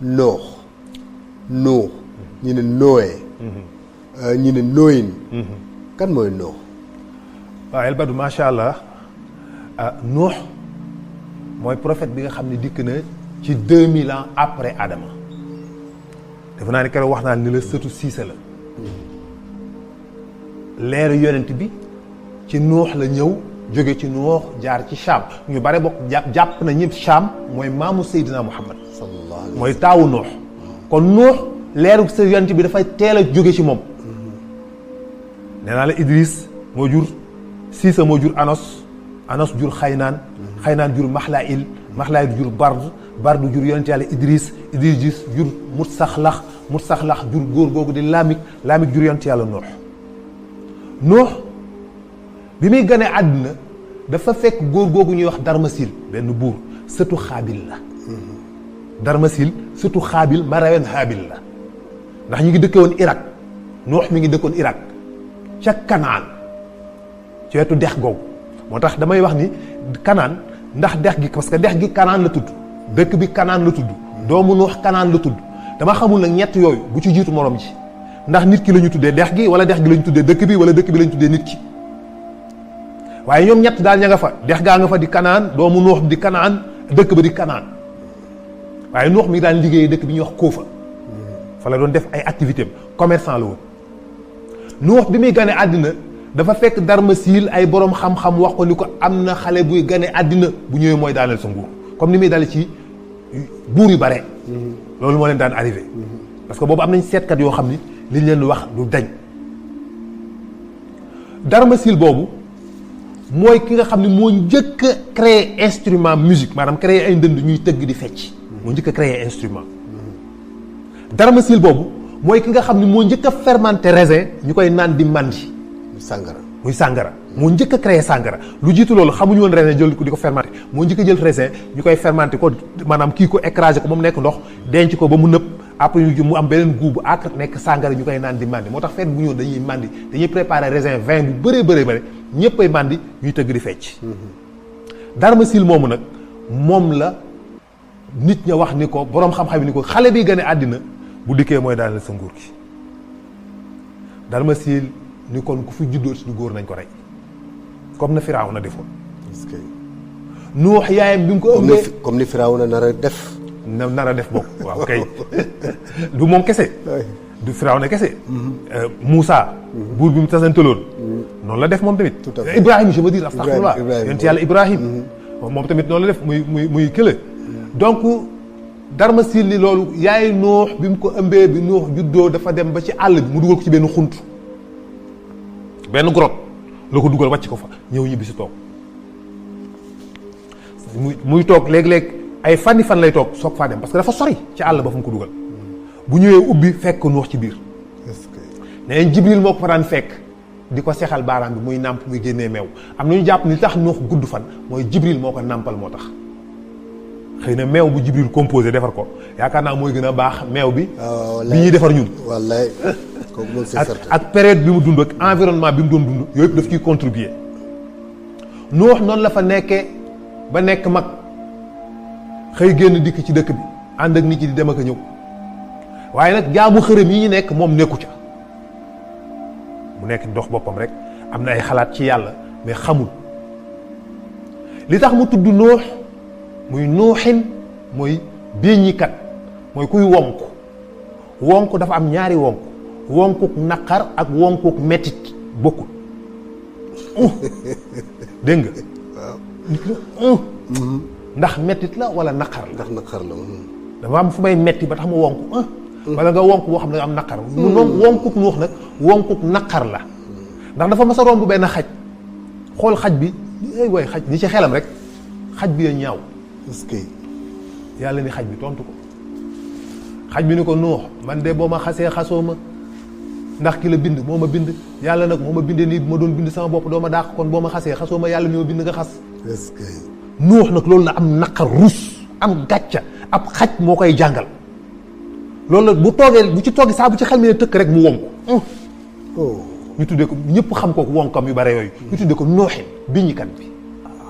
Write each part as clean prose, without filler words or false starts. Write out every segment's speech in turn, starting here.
noox nuux ñu ne nooyee ñu ne nooyin kan mooy noox waaw El Badou macha allah Nuux mooy prophète bi nga xam ne dikk na ci 2000 ans après Adama defe naa ni keroog wax naa ni la sëtu Siisa la leeru yonent bi ci Nuux la ñëw jóge ci Nuux jaar ci Cham ñu bare bokk jàpp na ñëpp Cham mooy maamu Seydina Muhammad sallallahu alayhi mooy taawu Nuux kon Nuux leeru sa yonent bi dafay teel a jóge ci moom nee naa la Idris moo jur Siisa moo jur Anos jur Xaynaan jur Maxlaayil jur Bard jur yonent yàlla Idris jur Mutsaxlax jur góor googu di Laamik jur yonent yàlla Nuux bi muy gane àdduna dafa fekk góor googu ñuy wax Darmasil benn buur sëtu Xaabil la Darmasil sëtu Xaabil ma rawen Haabil la ndax ñu ngi dëkke woon Irak Nuux mi ngi dëkkoon Irak ca Kanaan ci wetu dex googu moo tax damay wax ni Kanaan ndax dex gi parce que dex gi Kanaan la tudd dëkk bi Kanaan la tudd doomu Nuux Kanaan la tudd dama xamul nag ñett yooyu bu ci jiitu morom ji ndax nit ki la ñu tuddee dex gi wala dex gi la ñu tuddee dëkk bi wala dëkk bi la ñu tuddee nit ki waaye ñoom ñett daal ña nga fa dex gaa nga fa di Kanaan doomu Nuux di Kanaan dëkk ba di Kanaan waaye Nuux mi daan liggéeyee dëkk bi ñuy wax Kóofa fa la doon def ay activité am commerçant la woon Nuux bi muy gane àddina dafa fekk Darmasil ay borom xam-xam wax ko ni ko am na xale buy gane àddina bu ñëwee mooy daaneel sa nguur comme ni muy dale ci buur yu bare loolu moo leen daan arrivé parce que boobu am nañ seetkat yoo xam ni liñ leen wax du dañ Darmasil boobu mooy ki nga xam ne moo njëkk a créer instrument musique maanaam créer ay ndënd ñuy tëgg di fecc moo njëkk a créer instrument Darmasil boobu mooy ki nga xam ne moo njëkk a fermenté raisin ñu koy naan di mandi muy sàngara moo njëkk a créé sàngara lu jiitu loolu xamuñu woon raisin jël ko di ko fermenté moo njëkk a jël raisin ñu koy fermenté ko maanaam kii ko écrasé ko ba mu nekk ndox denc ko ba mu nëpp après mu am beneen goût bu acre nekk sàngara ñu koy naan di mandi moo tax fekk bu ñëw dañuy mandi dañuy préparé raisin vin bu bëree ñëpp ay mandi ñuy tëgg di fecc Darmasil moomu nag moom la nit ña wax ni ko boroom xam-xam ni ko xale bi gane àddina bu dikkee mooy daaneel sa nguur gi Darmasil ni kon ku fi juddoo ci góor nañ ko rey comme na Firawna defoon. Nuux yaayam bi mu ko ëmbee comme ni Firawna nar a def. nar a def bokk waaw kay du moom kese. du Firawna kese. Moussa. buur bi mu tasantaloon. noonu la def moom tamit. tout à fait Ibrahima je veux dire astaghfirullah yonent yàlla Ibrahim. moom tamit noonu la def muy kële. donc Darmasil ni loolu yaay Nuux bi mu ko ëmbee bi Nuux juddoo dafa dem ba ci àll bi mu dugal ko ci benn xunt. benn grotte la ko dugal wàcc ko fa ñëw ñibbi si toog muy toog léeg-léeg ay fan lay toog soog faa dem parce que dafa sori ci àll ba fu mu ko dugal bu ñëwee ubbi fekk ko Nuux ci biir nee Jibril moo ko fa daan fekk di ko sexal baaraam bi muy nàmp muy génnee meew am na ñu jàpp ni tax Nuux gudd fan mooy Jibril moo ko nàmpal moo tax xëy na meew bu Jibril composé defar ko yaakaar naa mooy gën a baax meew bi bi ñuy defar ñun wallaay ak période bi mu dund ak environnement bi mu doon dund yooyu daf ciy contribuer Nuux noonu la fa nekkee ba nekk mag xëy génn dikk ci dëkk bi ànd ak nit ñi di dem ak a ñëw waaye nag jaamu xërëm yi ñu nekk moom nekku ca mu nekk dox boppam rek am na ay xalaat ci yàlla mais xamul li tax mu tudd Nuux muy nuuxin mooy béññikat mooy kuy wonk dafa am ñaari wonkuk naqar ak wonkuk mettit bokkul dégg nga ndax mettit la wala naqar la dafa am fu may metti ba tax ma wonk wala nga wonk boo xam ne nga am naqar mu noonu wonkuk Nuux nag wonkuk naqar la ndax dafa mas a romb benn xaj xool xaj bi ay way xaj ni ci xelam rek xaj bi ya ñaaw est-ce que yàlla ni xaj bi tontu ko xaj bi ni ko Nuux man de boo ma xasee xasoo ma ndax ki la bind moo ma bind yàlla nag moo ma bindee nii bu ma doon bind sama bopp doo ma dàq kon boo ma xasee xasoo ma yàlla mi ma bind nga xas. est-ce que Nuux nag loolu la am naqar rus am gàcca ab xaj moo koy jàngal loolu la bu toogee bu ci toogee saa bu ci xel mi ne tëkk rek mu wonk ñu tuddee ko ñëpp xam ko wonkam yu bare yooyu ñu tuddee ko Nuuxin biññikat bi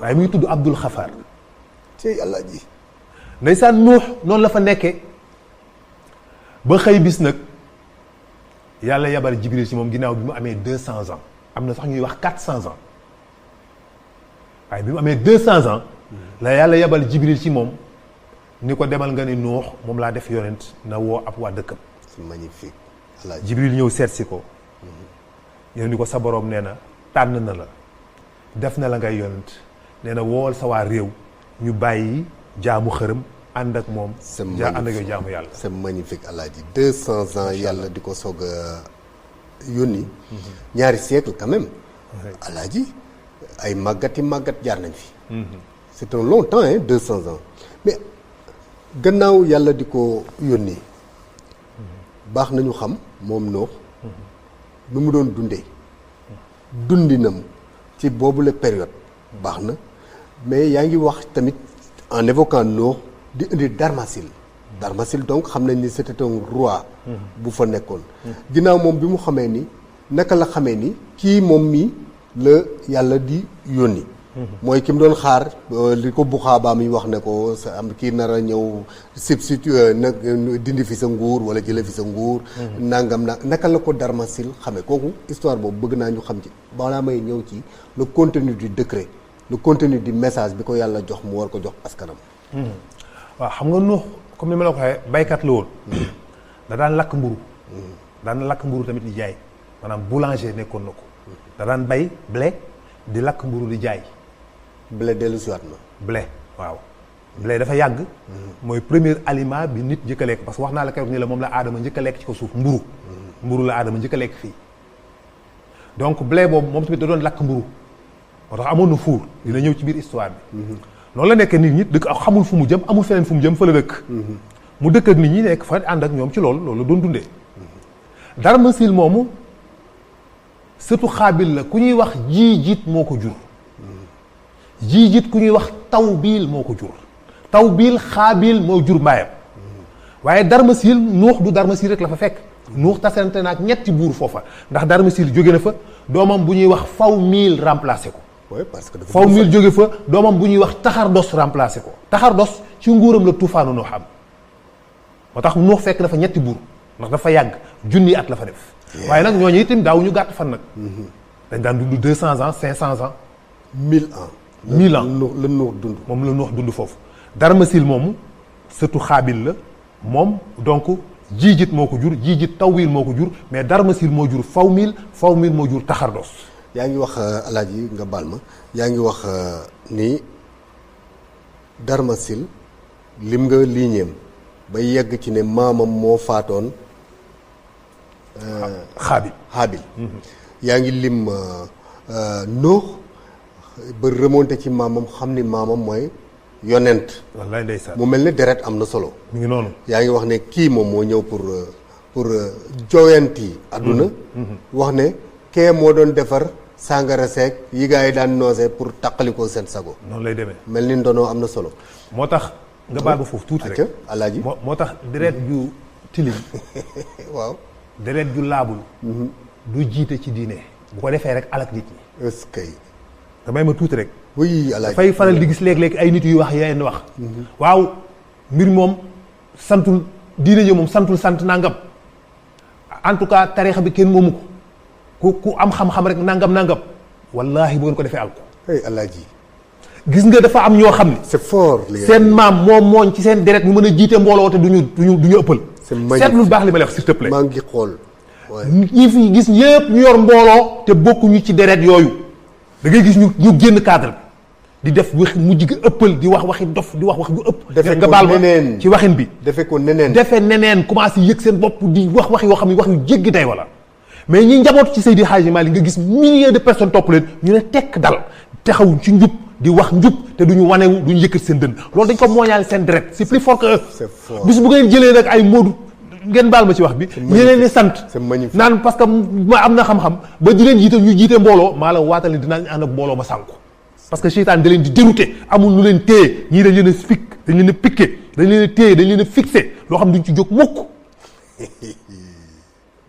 waaye mu ngi tudd Abdul Xafaar ci yàlla ji ndeysaan Nuux noonu la fa nekkee ba xëy bis nag yàlla yabal Jibril ci moom ginnaaw bi mu amee 200 ans am na sax ñuy wax 400 ans waaye bi mu amee 200 ans la yàlla yabal Jibril ci moom ni ko demal nga ni Nuux moom laa def yonent na woo ab waa dëkkam. c'est magnifique. Jibril ñëw seet si ko ñëw ni ko sa boroom nee na tànn na la def na la ngay yonent nee na wool sa waa réew ñu bàyyi jaamu xërëm ànd ak moom. c'est magnifique ànd ak yow jaamu yàlla. c'est magnifique Alaaji 200 ans yàlla di ko soog a yónni. ñaari siècle quand même. Alaaji ay màggat jaar nañ fi. c'est un long temps 200 ans mais gannaaw yàlla di ko yónni baax nañu xam moom Nuux nu mu doon dundee dundinam ci boobule période baax na mais yaa ngi wax tamit en évoquant Nuux di indi Darmasil donc xam nañ ni c'était un roi bu fa nekkoon ginnaaw moom bi mu xamee ni naka la xamee ni kii moom mii la yàlla di yónni mooy ki mu doon xaar li ko buxaabaa mi wax ne ko sa am kii nar a ñëw substitue nag dindi fi sa nguur wala jële fi sa nguur nangam naka la ko Darmasil xamee kooku histoire boobu bëgg naa ñu xam ci balaa may ñëw ci le contenu du décret le contenu du message bi ko yàlla jox mu war ko jox askanam waaw xam nga Nuux comme ni ma la ko waxee baykat la woon da daan lakk mburu daan lakk mburu tamit di jaay maanaam boulanger nekkoon na ko da daan bay blé di lakk mburu di jaay blé dellu siwaat na blé waaw blé dafa yàgg mooy premier aliment bi nit njëkk a lekk parce que wax naa la keroog ni la moom la aadama njëkk a lekk ci ko suuf mburu la aadama njëkk a lekk fii donc blé boobu moom tamit da doon lakk mburu moo tax amoon na fuur dina ñëw ci biir histoire bi noonu la nekk nit ñi dëkk ak xamul fu mu jëm amul feneen fu mu jëm fa la dëkk mu dëkk ak nit ñi nekk fa ànd ak ñoom ci loolu la doon dundee Darmasil moomu surtout Xaabil la ku ñuy wax Jiijit moo ko jur Jiijit ku ñuy wax Tawbiil moo ko jur Tawbiil Xaabil moo jur mbaayam waaye Darmasil Nuux du Darmasil rek la fa fekk Nuux tasante naag ñetti buur foofa ndax Darmasil jóge na fa doomam bu ñuy wax Fawmiil remplacé ko oui parce que Fawmiil jóge fa doomam bu ñuy wax Taxardos remplacé ko Taxardos ci nguuram la tuufaanu Nuux am moo tax Nuux fekk dafa ñetti buur ndax dafa yàgg junni at la fa def waaye nag ñooñu itam daaw ñu gàtt fan nag dañ daan dund 200 ans 500 ans 1000 ans 1000 ans la Nuux dund moom la Nuux dund foofu Darmasil moomu surtout Xaabil la moom donc Jiijit moo ko jur Jiijit Tawwiil moo ko jur mais Darmasil moo jur Fawmiil moo jur Taxardos yaa ngi wax Alaaji nga baal ma yaa ngi wax ni Darmasil lim nga liiñeem ba yegg ci ne maamam moo faatoon Xaabil yaa ngi lim Nuux ba remonté ci maamam xam ni maamam mooy yonent wallaay ndeysaan mu mel ne deret am na solo mi ngi noonu yaa ngi wax ne kii moom moo ñëw pour joyanti àdduna wax ne kee moo doon defar sàngara seek yi gaa yi daan noose pour taqalikoo seen sago noonu lay demee mel ni ndonoo am na solo moo tax nga baal ba foofu tuuti rek Alaaji moo tax deret ju tilim waaw deret ju laabul du jiite ci diine bu ko defee rek alak nit ñi est-ce que nga may ma tuuti rek oui Alaaji dafay faral di gis léeg-léeg ay nit yu wax yenn wax waaw mbir moom santul diine ji moom santul sant nangam en tout cas tarixa bi kenn moomu ko ku am xam-xam rek nangam wallahi bu ngeen ko defee alko hey Alaaji gis nga dafa am ñoo xam ne c'est fort seen maam moom mooñ ci seen deret ñu mën a jiite mbooloo te duñu ëppal seetlu baax li ma lay wax s'il te plaît maa ngi xool ñi fi gis ñëpp ñu yor mbooloo te bokkuñu ci deret yooyu da ngay gis ñu génn cadre bi di def wax mujj gi ëppal di wax waxi dof di wax ju ëpp nga baal ma ci waxin bi defe ko neneen commencé yëg seen bopp di wax yoo xam ne wax yu jéggi day wala mais ñi njaboot ci Seydi Hadji Malick nga gis milliers de personnes topp leen ñu ne tekk dal taxaw ci njub di wax njub te duñu wanewu duñu yëkkati seen dënn loolu dañ ko mooñaale seen deret c'est plus fort que eux bis bu ngeen jëlee nag ay moodu ngeen baal ma ci wax bi ñeneen ni sant naan parce que ma am na xam-xam ba di leen jiite ñu jiite mbooloo maa la waatale dinaa ànd ak mbooloo ma sànku parce que seytaan da leen di dérouté amul lu leen téye ñii dañ leen a dañ leen a piqué dañ leen a téye dañ leen a fixé loo xam duñ ci jóg mukk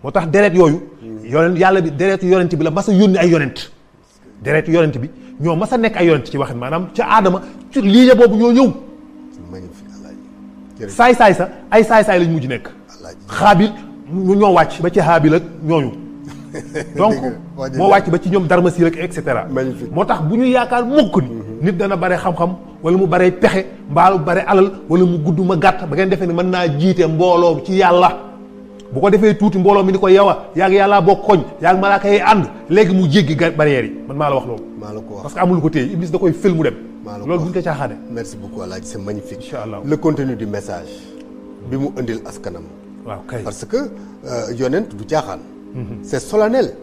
moo tax deret yooyu yonent yàlla bi deret yonent bi la mas a yónni ay yonent deret yonent bi ñoo mas a nekk ay yonent ci waxin maanaam ca aadama ci ligne boobu ñoo ñëw saay-saay sa ay saay-saay lañ mujj nekk. xaabil ñoo wàcc ba ci xaabil ak ñooñu. donc moo wàcc ba ci ñoom Darmasil ak et cetera. moo tax bu ñu yaakaar mukk ni nit dana bare xam-xam wala mu bare pexe mbaa mu bare alal wala mu gudd ma gàtt ba ngeen defee ne mën naa jiite mbooloo ci yàlla. bu ko defee tuuti mbooloo mi ni ko yow yaa ngi yàllaa bokk koñ yaa ngi malaaka yi ànd léegi mu jéggi barrière yi man maa la wax loolu. maa la ko wax parce que amul lu ko téye Iblis da koy fël mu dem. loolu bu ñu ko caaxaane. merci beaucoup Alaaji c'est magnifique. incha allah le contenu du message bi mu indil askanam. waaw kay parce que yonent du caaxaan. c'est solennel.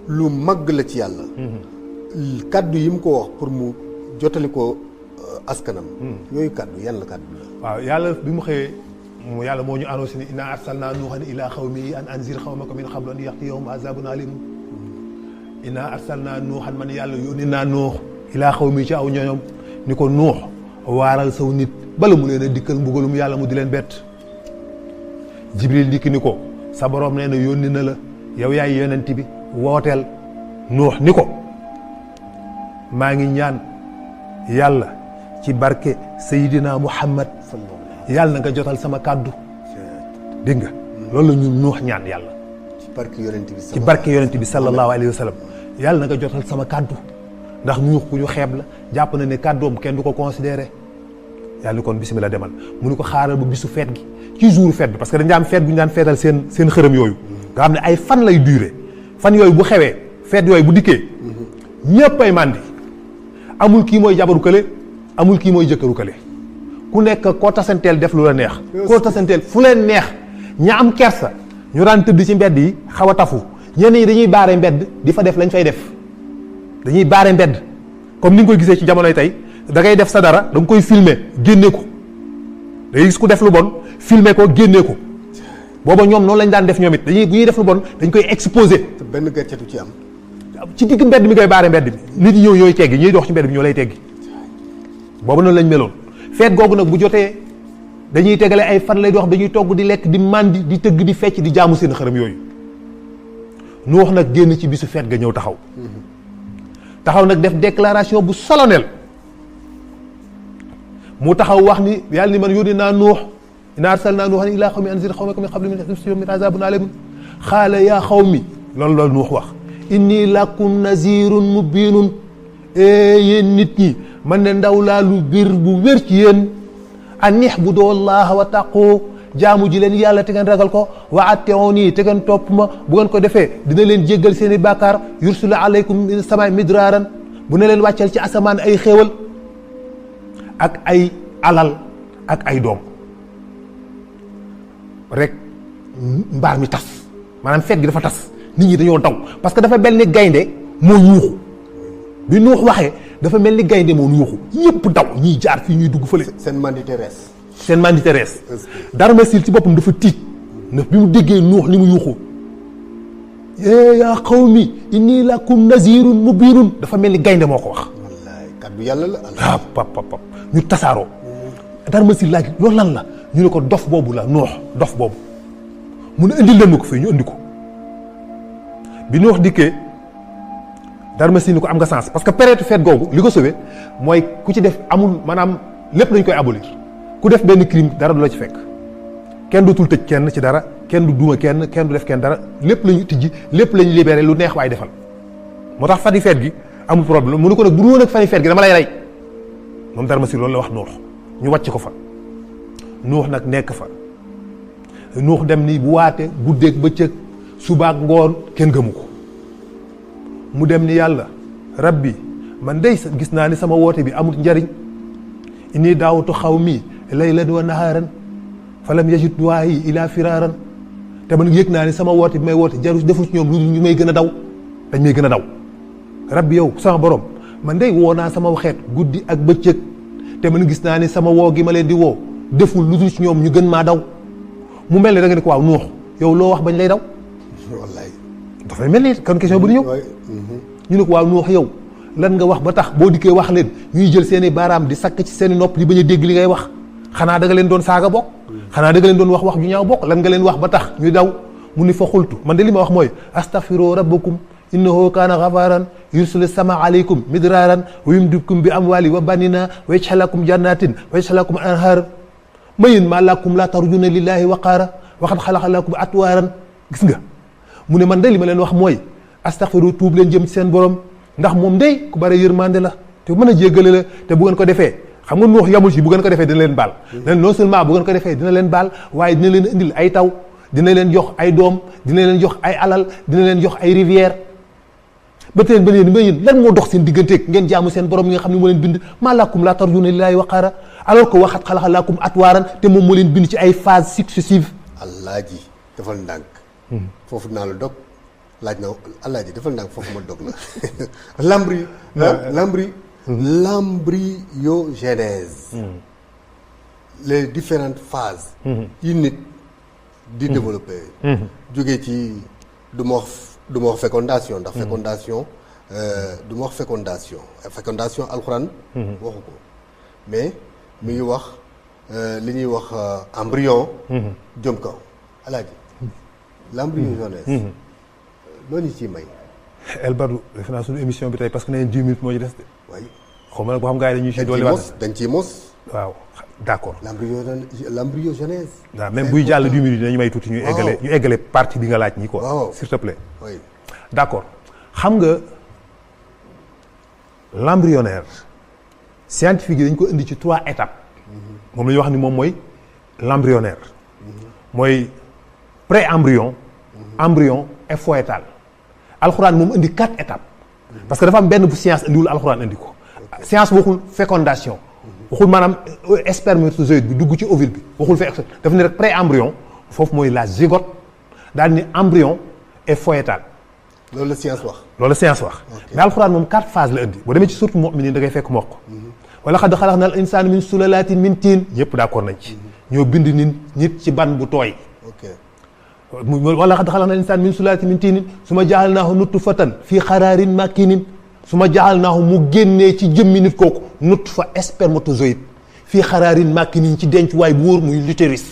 lu màgg la ci yàlla. kaddu yi mu ko wax pour mu jotali ko askanam. yooyu kaddu yan la kaddu la. waaw yàlla bi mu xëyee yàlla moo ñu annoncé ni inna arsalna nuuhan ila xawmihi an anzir xawmaka min qablu an ya'tiyahum azabun alim. inna arsalna nuuhan man yàlla yónni naa nuux ila xawmihi ci aw ñoñom ni ko nuux waaral saw nit bala mu leen a dikkal mbugalum yàlla mu di leen bett. Jibril dikk ni ko sa borom nee na yónni na la yow yaay yonent bi wooteel nuux ni ko maa ngi ñaan yàlla ci barke Seydina Muhammad yàlla na nga jotal sama kàddu dégg nga loolu la ñu nuux ñaan yàlla ci barke yonent bi sallallahu alayhi wa sallam yàlla na nga jotal sama kàddu ndax nuux ku ñu xeeb la jàpp na ne kàddoom kenn du ko considéré yàlla ni kon bismillah demal mu ni ko xaaral ba bisu feet gi ci jour feet bi parce que dañu daan feet bu ñu daan feetal seen xërëm yooyu nga xam ne ay fan lay durer fan yooyu bu xewee feet yooyu bu dikkee ñëpp ay màndi amul kii mooy jabaru kële amul kii mooy jëkkëru kële ku nekk koo tasanteel def lu la neex koo tasanteel fu leen neex ña am kersa ñu daan tëdd ci mbedd yi xaw a tafu ñenn ñi dañuy baare mbedd di fa def lañ fay def dañuy baare mbedd comme ni nga koy gisee ci jamonoy tey da ngay def sa dara da nga koy filmer génne ko da ngay gis ku def lu bon filmer ko génne ko booba ñoom noonu lañ daan def ñoom it dañuy bu ñuy def lu bon dañ koy exposer. te benn gàcce du ci am. ci digg mbedd mi koy baare mbedd bi nit ñi ñooy teggi ñuy dox ci mbedd bi ñoo lay teggi boobu noonu lañ meloon feet googu nag bu jotee dañuy tegale ay fan lay dox dañuy togg di lekk di màndi di tëgg di fecc di jaamu seen xërëm yooyu nu wax nag génn ci bisu feet ga ñëw taxaw nag def déclaration bu solennelle mu taxaw wax ni yàlla ni man yónni naa nuux inna arsalnaa nuuhan ilaa qawmihi an anzir qawmaka min qabli an ya'tiyahum azaabun aliim qaala yaa qawmi loolu la nuux wax inni lakum nazirun mubiinun yéen nit ñi man ne ndaw laa lu bir bu wér ci yéen an i'budu llaha wa taqu jaamu ji leen yàlla te ngeen ragal ko wa atti'uuni te ngeen topp ma bu ngeen ko defee dina leen jéggal seen i bàkkaar yursilu alaykum min samaa'i midraaran bu ne leen wàcceel ci asamaan ay xéewal ak ay alal ak ay doom rek mbaar mi tas maanaam feet gi dafa tas nit ñi dañoo daw parce que dafa mel ni gaynde moo yuuxu bi nuux waxee dafa mel ni gaynde moo yuuxu ñëpp daw ñiy jaar fii ñuy dugg fële. seen mandité rees. Darmasil ci boppam dafa tiit ndax bi mu déggee nuux ni mu yuuxu yaa qawmi inni lakum nazirun mubinun dafa mel ni gaynde moo ko wax. wallaay kaddu yàlla la. ah pap ñu tasaaroo Darmasil laaj loolu lan la ñu ne ko dof boobu la nuux dof boobu mu ne indil leen ma ko fii ñu indi ko bi nuux dikkee Darmasil ni ko am nga sens parce que période fête googu li ko sauvé mooy ku ci def amul maanaam lépp dañ koy abolir ku def benn crime dara du la ci fekk kenn dootul tëj kenn ci dara kenn du duma kenn du def kenn dara lépp lañu tijji lépp lañu libéré lu neex waay defal moo tax fani fête gi amul problème mu ne ko nag bu dul woon ak fani fête gi dama lay rey moom Darmasil loolu la wax nuux ñu wàcc ko fa nuux nag nekk fa nuux dem ni bu waate guddeeg bëccëg subaak ngoon kenn gëmu ko mu dem ni yàlla rabbi man dey gis naa ni sama woote bi amul njariñ inni daawatu xawmi laylan wa nahaaran falam yajid du'aa'i ila firaaran te man yëg naa ni sama woote bi may woote jaru defu ci ñoom lu ñu may gën a daw dañ may gën a daw rabbi yow sama borom man dey woo naa sama waxeet guddi ak bëccëg te man gis naa ni sama woo gi ma leen di woo deful lu dul ci ñoom ñu gën maa daw mu mel ni da nga ne ko waaw nuux yow loo wax bañ lay daw wallaay dafay mel ni kon question bu di ñëw ñu ne ko waaw nuux yow lan nga wax ba tax boo dikkee wax leen ñuy jël seen i baaraam di sakk ci seen i nopp di bañ a dégg li ngay wax xanaa da nga leen doon saaga bokk xanaa da nga leen doon wax ju ñaaw bokk lan nga leen wax ba tax ñuy daw mu ni fa xultu man de li ma wax mooy astaghfiru rabbakum innahu kaana ghafaran yursilu sama alaykum midraaran wa yumdidkum bi amwali wa banina wa yaj'al lakum jannatin wa yaj'al lakum anhar ma yéen maa lakum laa tarjuna lillahi waqaara waxat xalaqa lakum atwaaran gis nga mu ne man de li ma leen wax mooy astaghfiru tuub leen jëm ci seen borom ndax moom day ku bare yërmande la te mën a jéggale la te bu ngeen ko defee xam nga Nuux yamul ci bu ngeen ko defee dina leen baal non seulement bu ngeen ko defee dina leen baal waaye dina leen indil ay taw dina leen jox ay doom dina leen jox ay alal dina leen jox ay rivière ba tey ba leen ba yéen lan moo dox seen digganteeg ngeen jaamu seen borom yi nga xam ne moo leen bind maa lakum laa tarjuuna lillaahi waqaara alors que waxat xalaqa lakum atwaaran te moom moo leen bind ci ay phases successives. Alaaji defal ndànk. foofu naa la dog laaj na Alaaji defal ndànk foofu ma dog la. l'embryogénèse. les différentes phases. yi nit di développer. jógee ci du ma wax fécondation ndax fécondation du ma wax fécondation alxuraan waxu ko mais mi ngi wax li ñuy wax embryon jëm kaw Alaaji l'embryogénèse loo ñu ciy may El Badou defe naa suñu émission bi tey parce que nee 10 minutes moo ci des de waay xaw ma nag boo xam gars yi dañuy ciy dolli waat dañ ciy mos waaw d'accord l'embryogénèse waaw même buy jàll 10 minutes dinañu may tuuti ñu eggale partie bi nga laaj ñi quoi s'il te plaît oui d'accord xam nga l'embryonnaire scientifique yi dañ ko indi ci 3 étapes moom la ñuy wax ni moom mooy l'embryonnaire mooy pré-embryon embryon et foetal alxuraan moom indi 4 étapes parce que dafa am benn bu science indiwul alxuraan indi ko science waxul fécondation waxul maanaam spermatozoïde bi dugg ci ovule bi waxul fe dafa ne rek pré-embryon foofu mooy la zygote daal ni embryon et foetal loolu la science wax. mais alxuraan moom 4 phases la indi boo demee ci sourate Mu'minin da ngay fekk mokk wala xad xalaqnal insaana min sulalatin min tiin ñëpp d'accord nañ ci ñoo bind nit ci ban bu tooy wala xad xalaqnal insaana min sulalatin min tiin summa ja'alnaahu nutfatan fii qaraarin makinin summa ja'alnaahu mu génnee ci jëmmi nit kooku nutfa spermatozoïde fii qaraarin makinin ci dencuwaay bu wóor muy l'utérus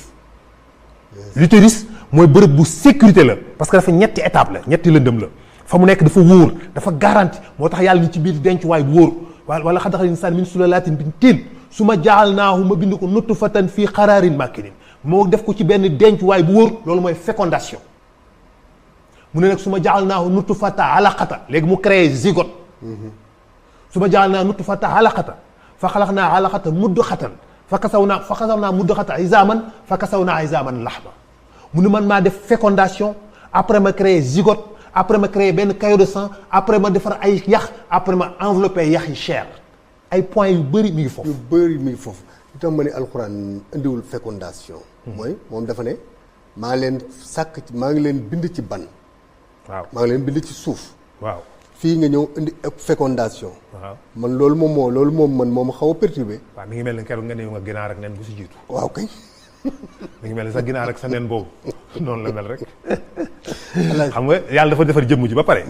mooy bërëb bu sécurité la parce que dafa ñetti étape la ñetti lëndëm la fa mu nekk dafa wóor dafa garanti moo tax yàlla ni ci biir dencuwaay bu wóor wala xad xalaqnal insaana min sulalatin min tiin summa ja'alnaahu ma bind ko nutfatan fii qaraarin makinin moo def ko ci benn dencuwaay bu wóor loolu mooy fécondation mu ne nag summa ja'alnaahu nutfatan alaqata léegi mu créé zygote summa ja'alnaahu nutfatan alaqata fa xalaqnaa alaqata mudghatan fa kasawnaa mudghatan izaaman fa kasawnaa izaaman lahma mu ne man maa def fécondation après ma créé zygote après ma créé benn caillot de sang après ma defar ay yax après ma enveloppé yax yi chair ay points yu bëri mi ngi foofu. li tax ma ne alxuraan indiwul fécondation. mooy moom dafa ne maa ngi leen bind ci ban. waaw maa ngi leen bind ci suuf. waaw fii nga ñëw indi fécondation. waaw man loolu moom man moo ma xaw a perturbé. waaw mi ngi mel ni keroog nga ne nga ginaar ak nen bu si jiitu. waaw kay. mi ngi mel ni sa ginaar ak sa nen boobu noonu la mel rek. xam nga yàlla dafa defar jëmm ji ba pare.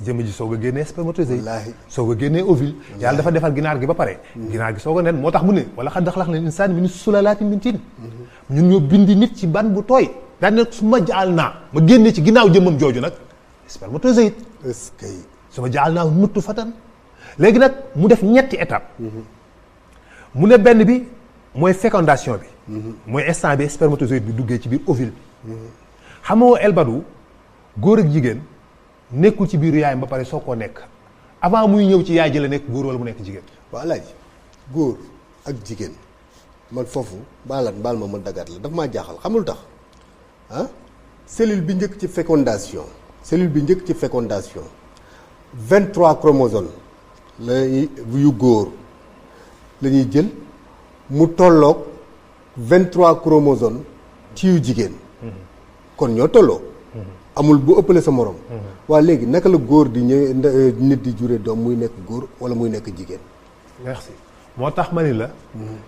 jëmm ji soog a génnee spermatozoïde. soog a génnee ovule. yàlla dafa defar ginaar gi ba pare. ginaar gi soog a nen moo tax mu ne wala xad xalaqnal insaana min sulalatin min tiin. ñun ñoo bindi nit ci ban bu tooy. daan ne su ma jaal naa ma génnee ci ginnaaw jëmmam jooju nag spermatozoïde. est-ce que. su ma jaal naa nutfatan léegi nag mu def ñetti étape mu ne benn bi mooy fécondation bi. mooy instant bi spermatozoïde bi duggee ci biir ovule bi. xam nga El Badou góor ak jigéen nekkul ci biiru yaayam ba pare soo koo nekk avant muy ñëw ci yaay ji la nekk góor wala mu nekk jigéen. waaw Alaaji góor ak jigéen man foofu baal ma dagaat la daf maa jaaxal xam lu tax cellule bi njëkk ci fécondation 23 chromosomes yu góor la ñuy jël mu tolloog 23 chromosomes ci yu jigéen. kon ñoo tolloo. amul bu ëppale sa morom. waa léegi naka la góor di ñëw nit di jure doom muy nekk góor wala muy nekk jigéen. merci moo tax ma ni la.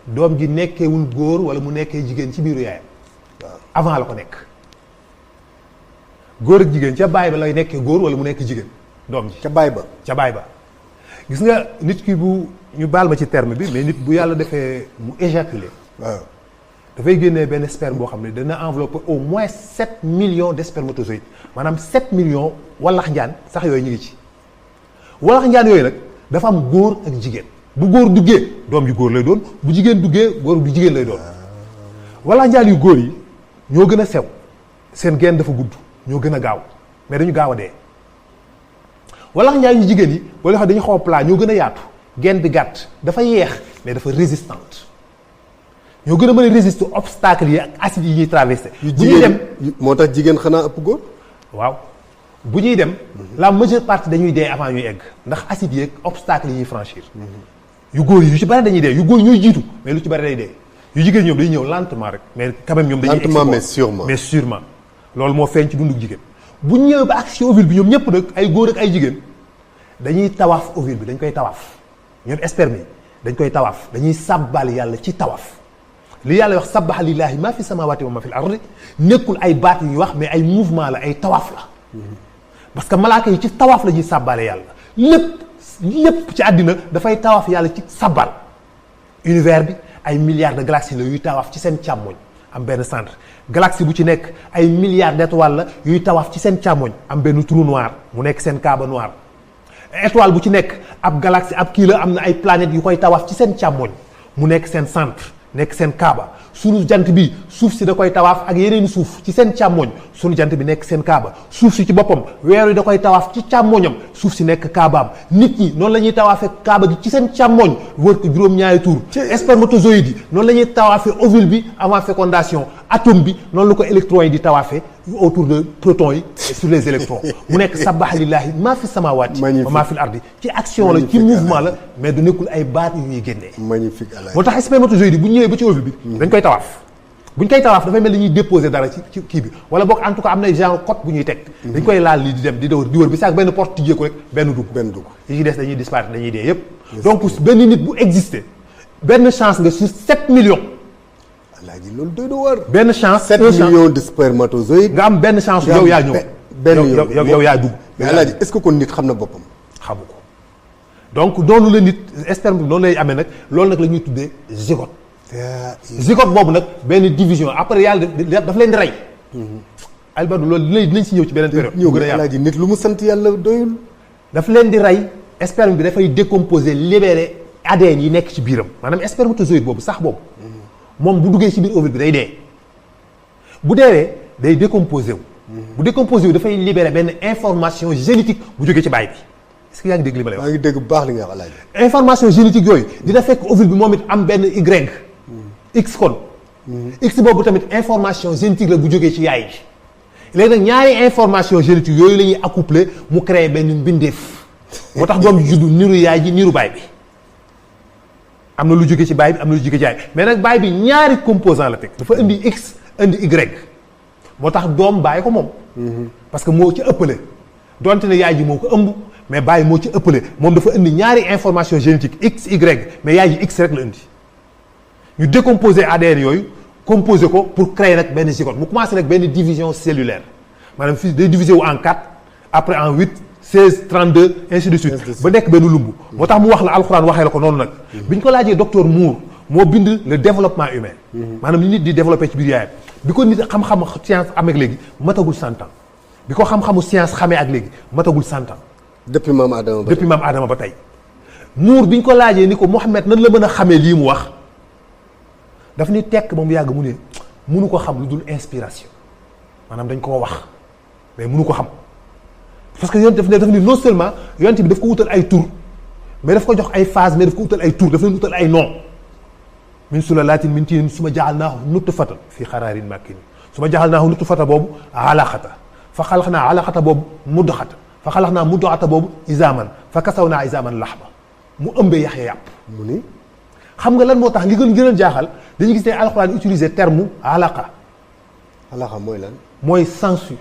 doom ji nekkeewul góor wala mu nekkee jigéen ci biiru yaayam. waaw avant la ko nekk. góor ak jigéen ca baay ba lay nekkee góor wala mu nekk jigéen doom ji. ca baay ba. gis nga nit ki bu ñu baal ma ci terme bi mais nit bu yàlla defee mu éjaculer. waaw dafay génnee benn sperme boo xam ne dana envelopper au moins 7 millions de spermatozoïdes maanaam 7 millions walax njaan sax yooyu ñu ngi ci. walax njaan yooyu nag dafa am góor ak jigéen bu góor duggee doom ji góor lay doon bu jigéen duggee góor bu jigéen lay doon wala njaal yu góor yi ñoo gën a sew seen genn dafa gudd ñoo gën a gaaw mais dañu gaaw a dee wala njaal yu jigéen yi wala xam dañu xaw a plat ñoo gën a yaatu genn bi gàtt dafa yeex mais dafa résistante ñoo gën a mën a résister obstacle yi ak acide yi ñuy traversé. bu ñuy dem moo tax jigéen xanaa ëpp góor. waaw bu ñuy dem la majeure partie dañuy dee avant ñuy egg ndax acide yeeg obstacle yi ñuy franchir. yu góor yi yu ci bari dañuy dee yu góor yi ñooy jiitu mais lu ci bari day dee yu jigéen ñoom dañuy ñëw lentement rek mais quand même ñoom dañuy lentement mais sûrement loolu moo feeñ ci dundu jigéen bu ñu ñëwee ba ak ci ovule bi ñoom ñëpp nag ay góor ak ay jigéen dañuy tawaaf ovule bi dañ koy tawaaf ñoom sperme yi dañ koy tawaaf dañuy sàbbal yàlla ci tawaaf li yàlla wax sabbaha lillahi maa fi samawati wa maa fi l ardi nekkul ay baat yu ñuy wax mais ay mouvement la ay tawaaf la parce que malaaka yi ci tawaaf la ñuy sàbbale yàlla lépp ci àddina dafay tawaaf yàlla ci sabbal univers bi ay milliards de galaxies la yuy tawaaf ci seen càmmoñ am benn centre galaxie bu ci nekk ay milliards d'étoiles la yuy tawaaf ci seen càmmoñ am benn trou noir mu nekk seen kaaba noir étoile bu ci nekk ab galaxie ab kii la am na ay planètes yu koy tawaaf ci seen càmmoñ mu nekk seen centre nekk seen kaaba sunu jant bi suuf si da koy tawaaf ak yeneen suuf ci seen càmmoñ sunu jant bi nekk seen kaaba suuf si ci boppam weer wi da koy tawaaf ci càmmoñam suuf si nekk kaabaam nit ñi noonu la ñuy tawaafee kaaba gi ci seen càmmoñ wër ko juróom-ñaari tour spermatozoïdes yi noonu la ñuy tawaafee ovule bi avant fécondation atome bi noonu la ko électrons yi di tawaafee autour de protons yi sur les électrons mu nekk sabbaha lillahi maa fi samawati wa maa fi l ardi ci action la ci mouvement la mais du nekkul ay baat yu ñuy génnee magnifique moo tax spermatozoïdes yi bu ñu ñëwee ba ci ovule bi dañ koy tawaaf bu ñu koy tawaaf dafay mel ni ñuy déposer dara ci kii bi wala boog en tout cas am na genre code bu ñuy teg dañ koy laal lii di dem di wër bi sax benn porte tijjee ko rek benn dugg yi ci des dañuy disparaître dañuy dee yépp donc benn nit bu exister benn chance nga sur 7 millions alaaji loolu doy na war benn chance 7 millions de spermatozoïdes nga am benn chance yow yaa ñëw yow yaa dugg mais alaaji est-ce que kon nit xam na boppam xamu ko donc noonu la nit sperme bi noonu lay amee nag loolu nag la ñuy tuddee zygote zygote boobu nag benn division après yàlla daf leen di rey Albadou loolu dinañ si ñëw ci beneen période ñëw gën a alaaji nit lu mu sant yàlla doyul daf leen di rey sperme bi dafay décomposer libérer ADN yi nekk ci biiram maanaam spermatozoïde boobu sax boobu moom bu duggee ci biir ovule bi day dee bu deewee day décomposer wu bu décomposer wu dafay libérer benn information génétique bu jógee ci baay bi est-ce que yaa ngi dégg li ma lay wax. maa ngi dégg bu baax li nga wax alaaji. information génétique yooyu dina fekk ovule bi moom it am benn Y. X kon. X boobu tamit information génétique la bu jógee ci yaay ji. léegi nag ñaari information génétique yooyu la ñuy accoupler mu créer benn mbindeef. moo tax doom ji juddu niru yaay ji niru baay bi. am na lu jóge ci baay bi am na lu jóge ci yaay mais nag baay bi ñaari composant la teg dafa indi X indi Y. moo tax doom bàyyi ko moom. parce que moo ci ëppale. donte ne yaay ji moo ko ëmb. mais bàyyi moo ci ëppale moom dafa indi ñaari information génétique X Y mais yaay ji X rek la indi ñu décomposer ADN yooyu composer ko pour créer nag benn zygote mu commencé nag benn division cellulaire maanaam fii day diviser wu en 4 après en 8 16 32 ainsi de suite ba nekk benn lumb moo tax mu wax la alxuraan waxee la ko noonu nag bi ñu ko laajee docteur Moore moo bind le développement humain maanaam li nit di développé ci biir yaayam bi ko nit xam-xam science amee ak léegi matagul 100 ans bi ko xam-xamu science xamee ak léegi matagul 100 ans depuis maam Adama ba tey Moore bi ñu ko laajee ni ko Mouhamed nan la mën a xamee lii mu wax daf ni tekk ba mu yàgg mu ne mënu ko xam lu dul inspiration maanaam dañ koo wax mais mënu ko xam parce que yonent daf ni non seulement yonent bi daf ko utal ay tur mais daf ko jox ay phase mais daf ko utal ay tur daf leen utal ay nom min sulalaatin min tiin suma ja'alnaahu nutfatan fii qaraarin makiin suma ja'alnaahu nutfatan boobu alaqata fa xalaqnaa alaqata boobu mudghatan fa xalaqnaa mudghata boobu izaaman fa kasawnaa izaaman laxma mu ëmbee yaxya yàpp mu ni xam nga lan moo tax li gën a jaaxal dañuy gis ne alxuraan utiliser terme alaqa mooy lan mooy sensu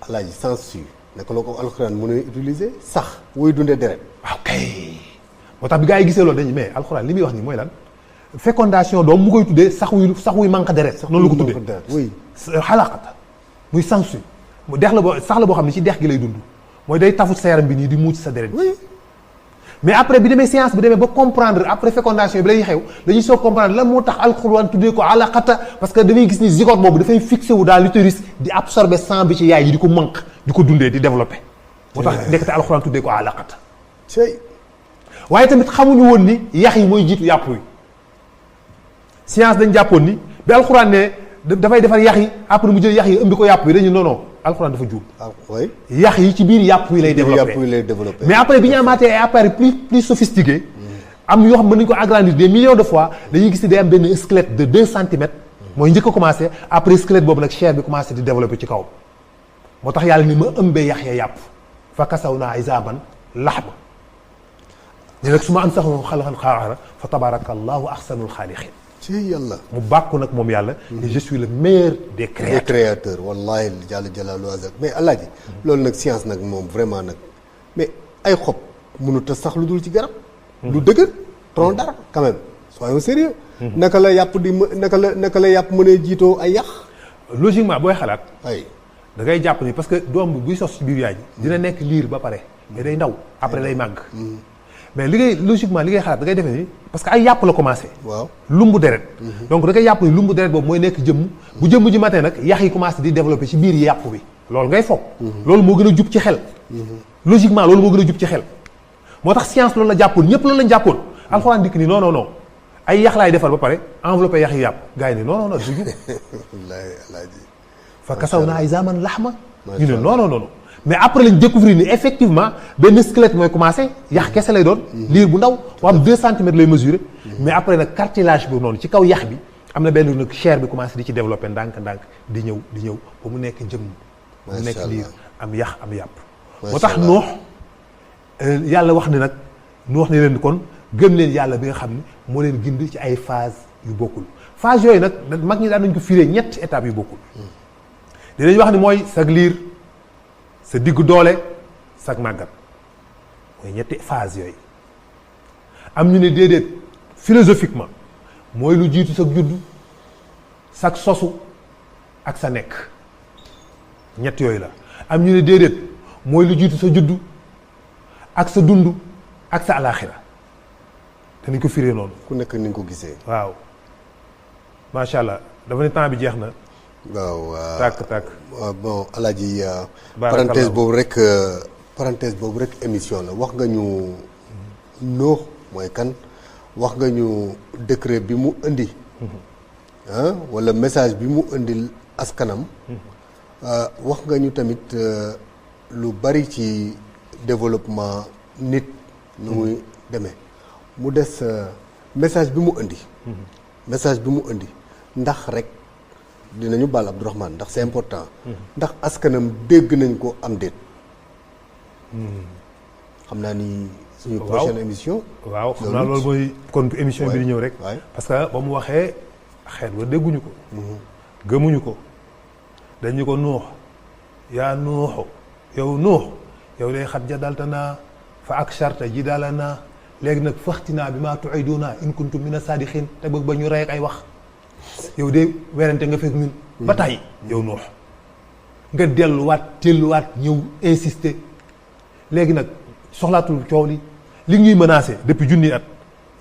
alaaji sensu naka la ko alxuraan mën a utiliser sax wuy dundee deret ok moo tax bi gaa yi gisee loolu dañu mais alxuraan li muy wax nii mooy lan fécondation doom mu koy tuddee sax wuy manque deret sax noonu la ko tuddee oui xalaqata muy sensu mu dex la boo sax la boo xam ne ci dex gi lay dund mooy day tafut sa yaram bi nii di muuc sa deret oui mais après bi demee science bi demee ba comprendre après fécondation bi lay xew dañuy soog comprendre lan moo tax alxuraan tuddee ko alaqata parce que dañuy gis ni zygote boobu dafay fixé wu dans l'utérus di absorber sang bi ci yaay ji di ko manque di ko dundee di développer moo tax ndekete alxuraan tuddee ko alaqata waaye tamit xamuñu woon ni yax yi mooy jiitu yàpp yi science dañ jàppoon ni bi alxuraan ne dafay defar yax yi après mu jël yax yi ëmbi ko yàpp bi dañu non non alxuraan dafa juum. ah oui. yax yi ci biir yàpp yi lay développé mais après bi ñu amaatee ay appareils plus sophistiqués. am yoo xam mën nañu ko agrandir des millions de fois dañuy gis ne day am benn squelette de 2 centimètres. mooy njëkk a commencé après squelette boobu nag chair bi commencé di développé ci kaw. moo tax yàlla ni ma ëmbee yax ya yàpp fa kasaw naa izaaban laxma ñu nag su ma am sax moom xalaxan xaaxara fa tabarakallahu ahsanul xaaliqin ci yàlla mu bàkku nag moom yàlla et je suis le meilleur des créateurs wallahi jàlla jalaalu azak mais alaaji loolu nag science nag moom vraiment nag mais ay xob mënut a sax lu dul ci garab lu dëgër tronc d'arbre quand même soyons sérieux naka la yàpp di naka la yàpp mënee jiitoo ay yàq logiquement booy xalaat ay da ngay jàpp ni parce que doom bi buy sos ci biir yaay ji dina nekk liir ba pare mais day ndaw après day màgg mais li ngay logiquement li ngay xalaat da ngay defee ni parce que ay yàpp la commencé waaw lumbu deret donc da ngay yàpp ni lumbu deret boobu mooy nekk jëmm bu jëmm ji matee nag yax yi commencé di développé ci biir yàpp bi loolu ngay foog loolu moo gën a jub ci xel logiquement loolu moo gën a jub ci xel moo tax science loolu la jàppoon ñëpp loolu lañ jàppoon alxuraan dikk ni non non non ay yax laay defar ba pare enveloppé yax yi yàpp gars yi ni non non non du jub wallaahi alaaji fa kasaw naa ay zaman laxma ñu ne non non non mais après lañ découvrir ni effectivement benn squelette mooy commencé yax kese lay doon liir bu ndaw boo xam 2 centimètres lay mesurer mais après nag cartilage bi noonu ci kaw yax bi am na benn nag chair bi commencé di ci développé ndànk-ndànk di ñëw ba mu nekk jëmm ba mu nekk liir am yax am yàpp moo tax noox yàlla wax ne nag nu wax ne leen kon gëm leen yàlla bi nga xam ne moo leen gind ci ay phase yu bokkul phase yooyu nag mag ñi daan nañ ko firee ñetti étapes yu bokkul dinañ wax ni mooy sag liir sa diggu doole sag màggat mooy ñetti phase yooyu am ñu ne déedéet philosophiquement mooy lu jiitu sa judd sag sosu ak sa nekk ñett yooyu la am ñu ne déedéet mooy lu jiitu sa juddu ak sa dund ak sa alaaxira danañ ko firee noonu. ku nekk ni nga ko gisee. waaw macha allah dafa ne temps bi jeex na. waaw tàkk. bon alaaji parenthèse boobu rek émission la wax nga ñu Noox mooy kan wax nga ñu décret bi mu indi ah wala message bi mu indil askanam wax nga ñu tamit lu bari ci développement nit nu muy demee mu des message bi mu indi message bi mu indi ndax rek dinañu baal Abdourahmane ndax c'est important ndax askanam dégg nañ ko am déet xam naa ni suñu prochaine émission waaw xam naa loolu mooy kon émission bi di ñëw rek parce que ba mu waxee xeet wa dégguñu ko gëmuñu ko dañu ko nuux yaa nuuxu yow day xat jadaltanaa fa aksharta jidalanaa léegi nag faxtinaa bi maa tuiduna in kuntum mina saadiqin te bëgg ba ñu rey ak ay wax yow de werante nga fekk ñun ba tàyyi yow nuux nga delluwaat ñëw insister léegi nag soxlaatul coow li ñuy menacé depuis junni at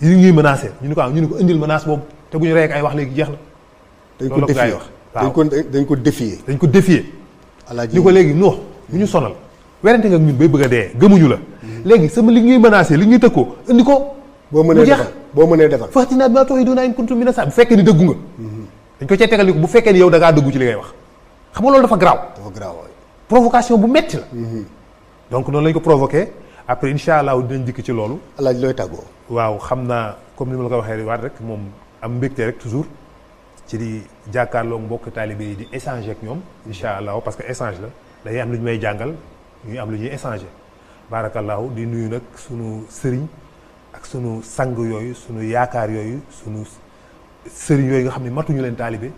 li ñuy menacé ñu ne ko indil menace boobu te bu ñu rey ak ay wax léegi jeex na dañ ko défier dañ ko défier dañ ko défier ni ko léegi nuux bu ñu sonal werante nga ñun bay bëgg a dee gëmuñu la léegi sama li ñuy menacé li ñuy tëkkoo indi ko boo mënee defal faxtinaa bimaa tu'iduuna in kuntum mina saadiqiin bu fekkee ni dëggu nga dañ ko cee tegal ni ko bu fekkee ni yow da ngaa dëggu ci li ngay wax xam nga loolu dafa garaaw provocation bu metti la donc noonu lañ ko provoqué après insha allah dinañ dikk ci loolu alaaj looy tàggoo waaw xam naa comme ni ma la ko waxee waat rek moom am mbégte rek toujours ci di jàkkaarloo mbokk taalibe yi di échanger ak ñoom insha allah parce que échange la dañuy am lu ñu may jàngal ñuy am lu ñuy échanger barakallahu di nuyu nag sunu sëriñ ak sunu sang yooyu sunu yaakaar yooyu sunu sëriñ yooyu nga xam ne matuñu leen taalibe